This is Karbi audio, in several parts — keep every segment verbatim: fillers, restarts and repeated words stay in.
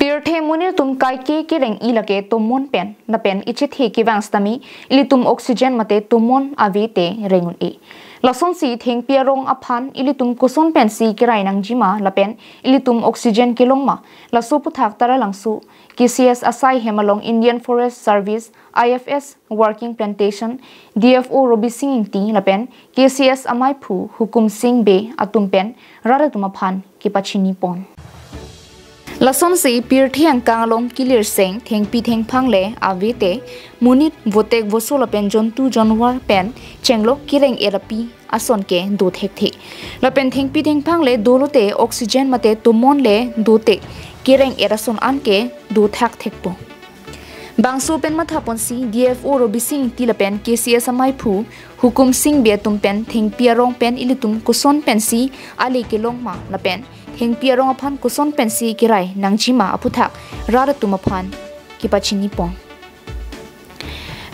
Pirthe monit atum kaike kereng-i lake tomon pen lapen ichethe kevang setame ilitum oxygen mate tomon ave te reng un-e. Lasonsi thengpi arong aphan ilitum koson pensi kerai nangjima lapen ilitum oxygen kelong ma, laso aputhak Taralangso K C S asai hem along Indian Forest Service, I F S, working plantation D F O Robising Ingti lapen K C S amaiphu Hukum Sing Bey atum pen rat atum aphan kepachini pon. Lasonsi pirthe angkang along kelirseng thengpi thengphang le ave te monit, votek voso lapen jontu jonwar pen chenglok kereng-et api ason ke do thekthe. Lapen thengpi thengphang le dolo te oxygen mate tomon le do te kereng-et ason an ke do thak thekpo. Bangso pen matha ponsi D F O Robising Ingti lapen K C S amaiphu Hukum Sing Bey atum pen thengpi arong pen ilitum koson pensi ale kelong ma lapen thengpi arong aphan koson pensi kerai nangjima aputhak rat atum aphan kepachini pon.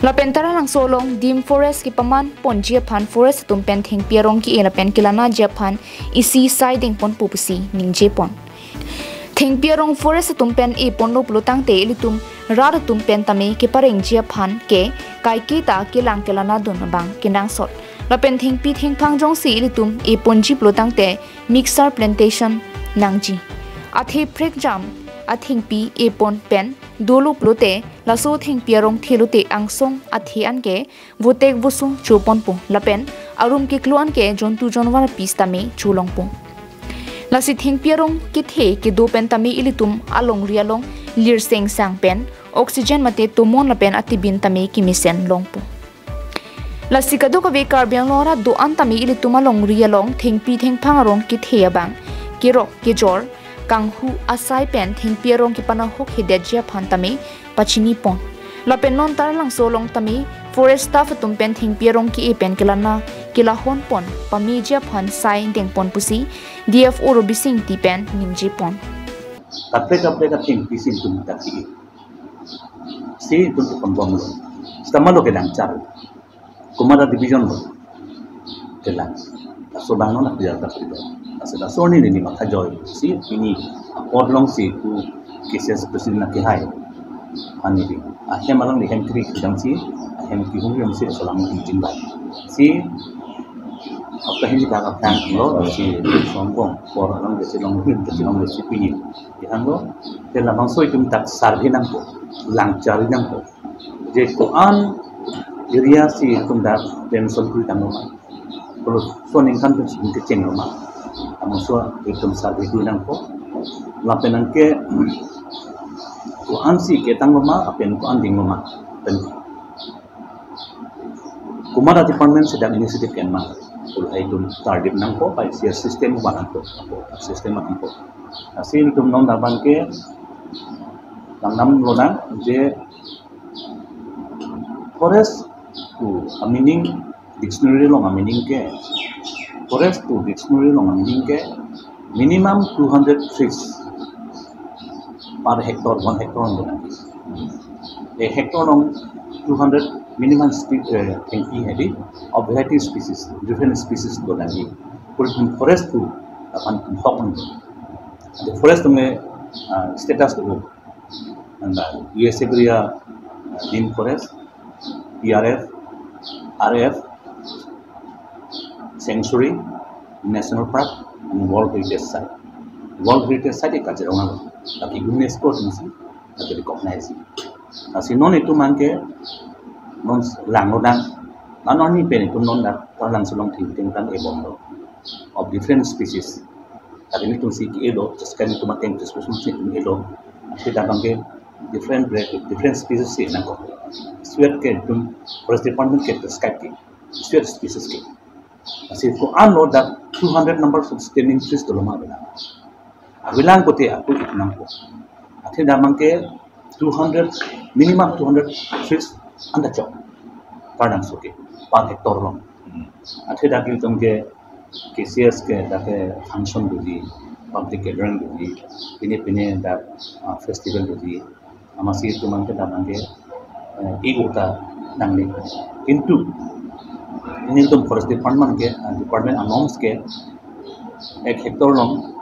Lapen Taralangso along Deemed Forest kepaman ponji aphan forest atum pen thengpi arong ke-e lapen kelanaji aphan isi sai dengponpo pusi ningje pon. Thengpi arong forest atum pen e ponlo pulo tangte ilitum rat atum pen tame keparengji aphan ke kaike ta kelang kelana dun abang kenangsot. Lapen thengpi thengphang jongsi ilitum e ponji pulo tangte mixer plantation nangji. Athe prekjam athengpi e pon pen dolo pulote laso thengpi arong thelo te angsong athe an ke votek voso choponpo lapen arum keklo an ke jontu jonwar api setame cholongpo. Lasi thengpi arong kethe kedo pen tame ilitum alongri along lirseng sang pen oxygen mate tomon lapen atibin tame kemesen longpo. Lasi kadokave Karbi Anglong arat do-an tame ilitum alongri along thengpi thengphang arong kethe abang kerok kejor kanghu asai pen thengpi arong kepanahok hedetji aphan tame pachini pon. Lapen non Taralangso along tame forest staff atum pen thengpi arong ke-e pen kelana kelahon pon pameji aphan sai dengpon pusi D F O Robising Ingti pen ningje pon. Kaprek kaprek athengpi si itum ta ke-e. Si itum ke pon bomlo. Sitame lo kelang char. Komat a division lo kelang. Laso abang non apiar ta prido. Laso laso arni neli matha joi si pini apor alongsi ku K C S president na kehai. Ani di. Ahem along di hem kri kidang si, ahem kihung yong si laso alam di jingbai. Si apa hem ka ka tang lo si songbong por along di si long him di si long di si pini. Di hang lo, te labangso itum ta survey nangpo, lang chari nangpo. Je ko-an area si itum ta pension kuri tanglo ma. Kalau so ningkan pension kecheng lo ma. Amoso itum survey kuri nangpo. Lapen anke ko-an si ketang lo ma, lapen ko-an ding lo ma. Pen komat a department si dak initiative ke-en ma. Kalau itum target nangpo, pai C S system ba nangpo, system nangpo. Lasi itum non abang ke lang nam lonang je forest to a meaning dictionary along a meaning ke, forest to dictionary along a meaning ke minimum two hundred trees per hectare, one hectare along. A hectare along two hundred minimum spe- uh, thengpi hedi of variety species, different species do nangji. Forest to apan hok. The forest me uh, status to and uh, U S A area uh, Deemed Forest, P R F, R F, Sanctuary, National Park, and World Heritage Site. World Heritage Site ke Kaziranga lo. Tapi UNESCO atum si, tapi recognize. Lasi non itum abang ke, non lang lo dang, non non ni pen itum non dak, Taralangso along thengpi thengphang e bomlo. Of different species. Tapi itum si ke-e lo, just kan itum ateng discussion si ke-e lo. Kita abang ke different breed, different species si nangkok. Suet ke itum forest department ke prescribe ke. Suet species ke. Lasi ko-an lo dak two hundred numbers of standing trees dolo ma bilang. Abilang kote aku itum nangkok. Athe dak abang ke two hundred, minimum two hundred trees anta chok. Taralangso ke, per hectare along. Athe dak itum ke K C S ke dak ke function doji, public gathering doji, pine pine dak uh, festival doji, amatsi itum abang ke dak abang ke eh, ego ta nangne. Kintu, nelitum forest department ke, uh, department a norms ke, ek hectare along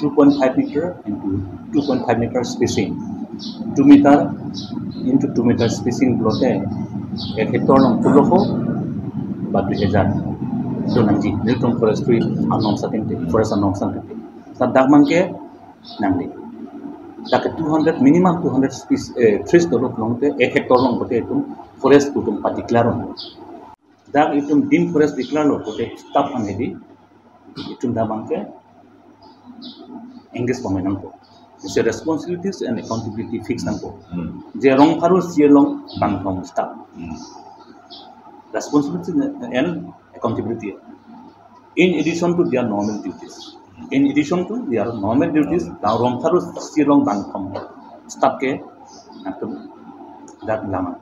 two point five meter into two point five meter spacing, two meter into two meter spacing pulote ek hectare along pulo ko ba dui hajar do nangji, nelitum forestry anorms ateng te, forest anorms ateng te. Sa dak abangke nangli. Dak two hundred, minimum two hundred species, eh, trees dolo pulote ek hectare along pulote itum forest pu itum pa-declare lo. Dak itum deemed forest declare lo pulote staff aphan hedi itum dak abangke engage pame nangpo. Isi responsibilities and accountability fix nangpo. Hmm. Je rong pharo isi along bangkethom staff. Hmm. Responsibility and accountability. In addition to their normal duties. In addition to their normal duties, dak rong pharo isi along bangkethom staff ke nangtum dak lama.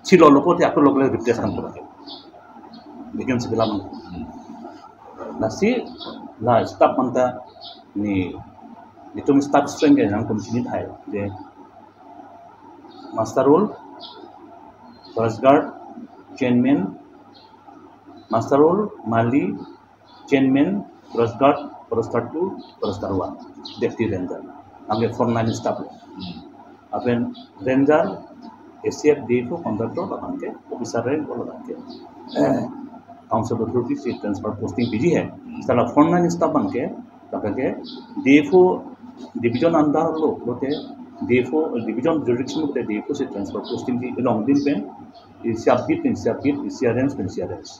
Chilo lo pulote ako local replace nangpo. Vacancy ke lama. Lasi la staff aphan ta ni, nelitum staff strength ke nangtum chini thai je muster roll, forest guard, chainman, muster roll, mali, chainman, forest guard, forester two, forester one, deputy ranger. Anke front line staff lo. Lapen ranger, A C F, D F O, contractor, labangke officer rank, labangke, eh, council authority si transfer posting piji hai. Seta la front line staff abangke, labangke D F O division under lo, pulote D F O division jurisdiction pulote D F O si transfer posting di along din pen, isi a-beat pen isi a-beat, isi a-range pen isi a-range.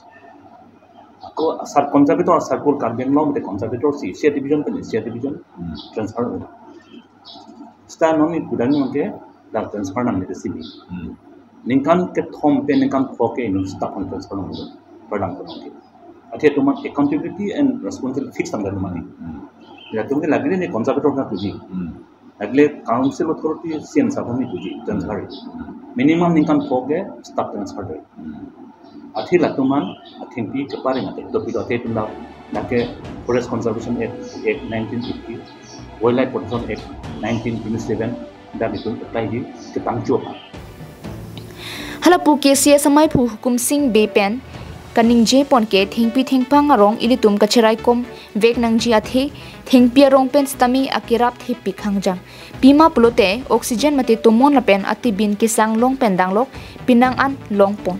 Ako asar conservator, asar kol Karbi Anglong pulote conservator si isi a-division pen isi a-division Hmm. transfer. Seta non ni kudang abangke dak transfer nangne sini. Hmm. Ningkan kethom pen ningkan pho ke inut staff aphan transfer nangpo. Perdang ko nangpo. Athe itum accountability and responsibility fix tangka itum ni. Hmm. Latum ke lagile ni conservator nangpuji. Hmm. Lagile council authority C M sir aphan nangpuji transfer. Hmm. Minimum ningkan pho ke staff transfer do. Hmm. Athe latum aphan athengpi kepareng ate dopik ate itum dak, dak ke Forest Conservation Act, Act nineteen eighty, Wildlife Protection Act nineteen twenty-seven, dak itum apply di ketang cho aphan. Hala pu K C S amaiphu Hukum Sing Bey pen kaningje pon ke thengpi thengphang arong ilitum kacheraikom vek nangji athe thengpi arong pen sitame akerap thepik hangjang. Pima pulote oxygen mate tomon lapen atibin kesang long pen danglok pinang an long pon.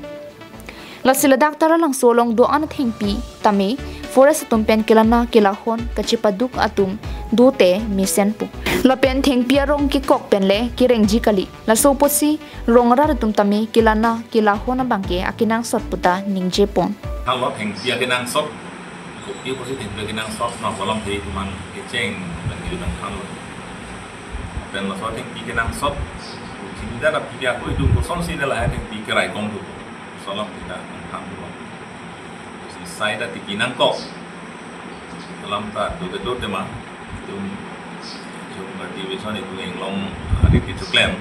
Lasi ladak Taralangso along do-an athengpi tame forest atum pen kelana kelahon kachepaduk atum dote mesenpo. Lapen thengpi arong kekok pen le kerengji kali. Laso apotsi rong arat atum tame kelana kelahon abangke akenangsot puta ningje pon. Halo thengpi akenangsot, kopi apotsi thengpi akenangsot, ma kolam thei itum aphan kecheng pen kiri pen thanlo. Pen laso thengpi kenangsot, chini dak aphi ke ako itum kosonsi dak lahai thengpi keraikom do. Laso alam kita than do. Si sai dak tiki nangkok. Alam ta do kedo tema. Itum Jom Party Vision itum inglong hari itu klem.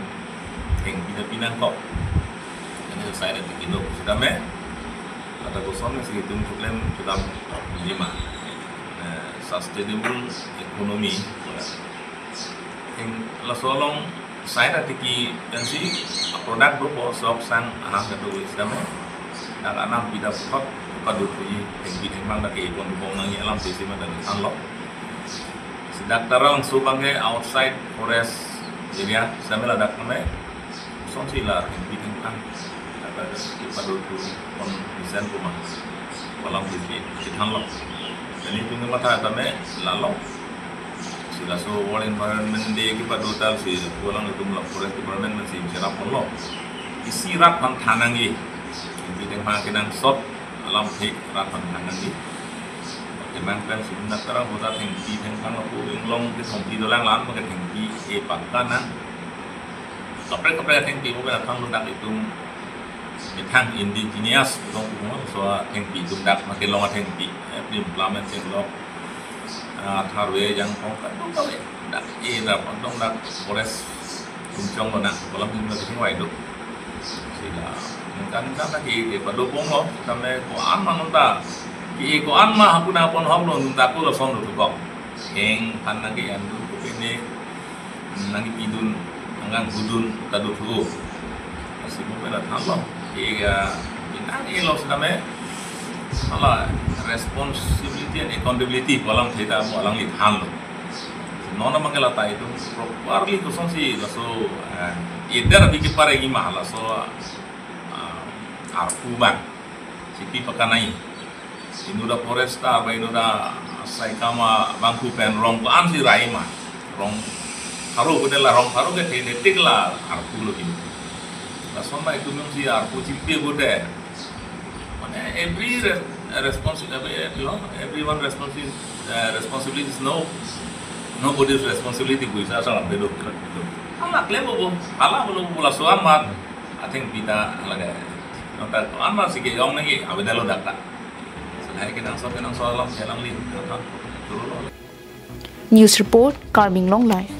Thengpi ta pi nangkok. Ini sai dak tiki do. Sitame. Kata kosonsi itum klem kedam lima. Eh, sustainable economy. Theng laso along sai dak tiki pensi product dopo sok sang anam kedo sitame. Dak anam pida puthot padu puji thengpi thengphang dak ke ipon dupong nangji alam sisi ma dak thanlo. Si dak Taralangso abangke outside forest area sitame ladak mane kosonsi la thengpi thengphang dak dak padu pon mesen kuma. Kolam thengpi kethanlo. Jadi itum kematha tame lalo. Si laso World Environment Day kepado tal si kolam itum la Forest Department pensi cherap ponlo. Isi rat aphan than nangji. Thengpi thengphang akenangsot alam thek rat aphan than nangji. Kemang pen si dak Taralangso ta thengpi thengphang lapu inglong kethom pi dolang lan ma ke thengpi e pakka nang. Kaprek kaprek thengpi mo pen athang lo dak itum methang indigenous itum mo so thengpi itum dak ma kelong athengpi. Eh, plim plamen chenglok. Ah, tharve jangkong kadokave. Dak e dak pondong dak forest tumchong lo na kolam tum dak thengvai do. Sila ningkan ningkan dak e pado pon lo, tame ko-an ma nonta. Ke ko-an ma hapuna pon hok lo nonta ko lason lo tukok. Heng phan nang ke andu ko pene nang pidun, nang hudun ta do thu. Lasi mo pen thanlo. Ke ga pinang e lo sitame. Hala responsibility and accountability kolam theta mo alangli thanlo. Non abang ke lata itum properly kosonsi laso, eh, eder abang ke pareng ima laso, ah, arpu abang chipi pakanai. Inut aforester ba inut asaikam abangphu pen rong ko-ansi rai ma. Rong pharo ko-an la, rong pharo kethe netik la arpu lo itum. Lason ma itum jongsi arpu chipi bote. Mane every re-, responsi-, every, you know, everyone responsi-, eh, responsibility is no, nobody's responsibility pusi asal ampe do. Hala klem bo, hala bo laso amat. I think pita lage. Nota amat si kejong nangji avedetlo dak ta. Selai kenangsot kenangsot alam jalan li. Turun lo. News report, Karbi Anglong Live.